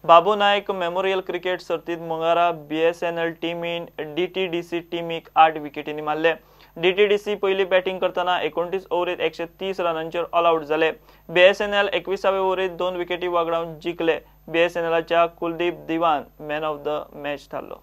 बाबू Naik memorial cricket सर्तीत मंगळारा बीएसएनएल टीमीन डीटीडीसी टीमीक 8 विकेटींनी मारले। डीटीडीसी पयली बॅटिंग करतना 29 ओव्हरीत 130 रनांचेर ऑल आउट जाले। बीएसएनएल 21वे ओव्हरीत 2 विकेटी वागडावन जिखले। बीएसएनएलाच्या Kuldeep Diwan man of the match थारलो।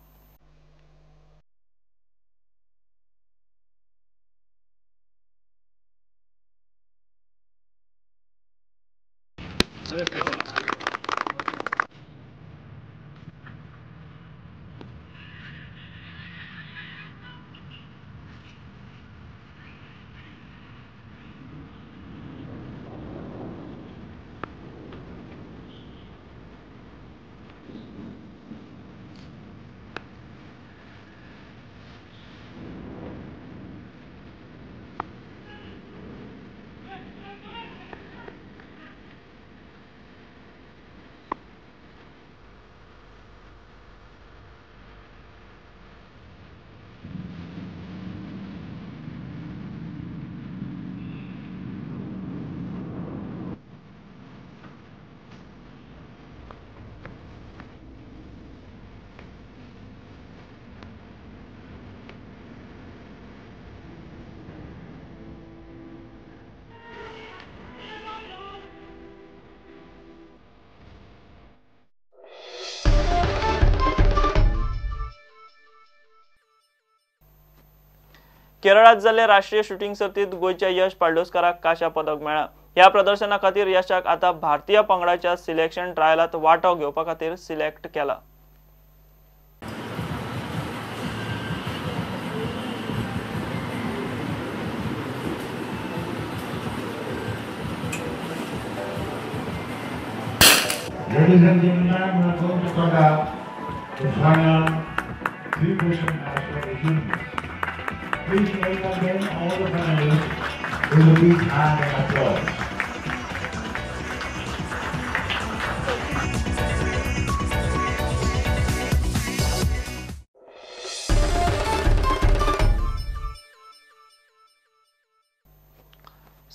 केरळात जाल्ले राष्ट्रीय शूटिंग सर्तीत गोंयच्या यश पाडलोस्कराक कांश्या पदक मेळ्ळां। ह्या प्रदर्शना खातीर यशाक आतां भारतीय पंगडाच्या सिलेक्शन ट्रायलांत वांटो घेवपा खातीर सिलेक्ट केला। Ladies and gentlemen, we are going to conduct the final three-person match for the juniors. Please welcome them, all the finalists, with a big hand and applause.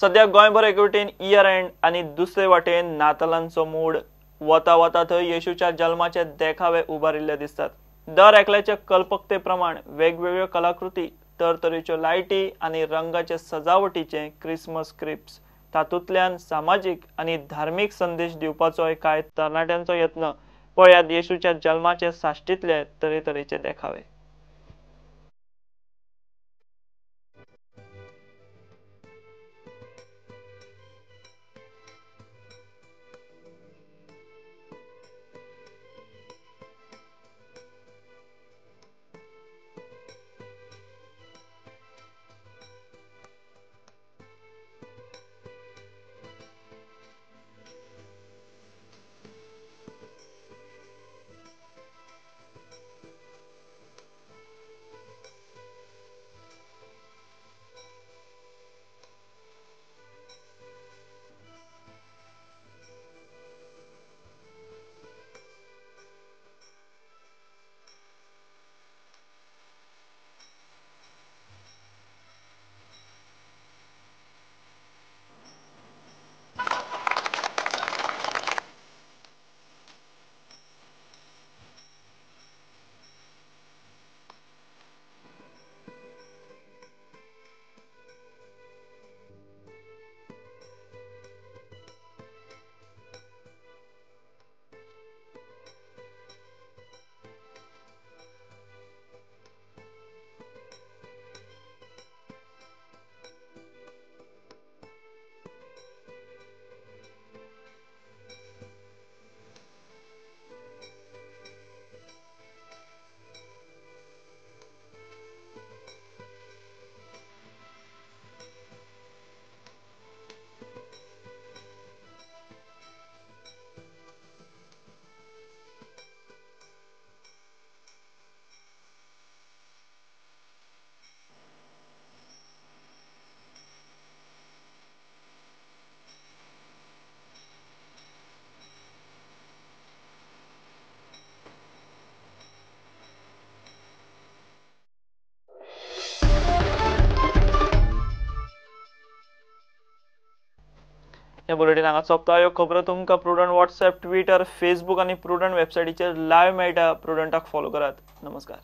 सध्या गोंयभर एके वटेन इयर एंड आनी दुसरे वाटेन नातालांचो मूड। वता वता थंय येशूच्या जल्माचे देखावे उबारिल्ले दिसतात। दर एकल्याच्या कल्पकते प्रमाण वेगवेगळ्यो कलाकृती, तरतरेच्यो लायटी आनी रंगाचे सजावटीचे क्रिसमस क्रिप्स, तातूंतल्यान सामाजीक आनी धार्मीक संदेश दिवपाचोय कांय तरणाट्यांचो यत्न। पळयात येशूच्या जल्माचे साश्टींतले तरेतरेचे देखावे। हे बुलेटीन हांगा सोंपता. ह्यो खबरो तुमकां प्रुडंट वॉट्सएप, ट्विटर, फेसबूक आनी प्रुडंट वेबसायटीचेर लायव्ह मेळटा. प्रुडंटाक फॉलो करात. नमस्कार.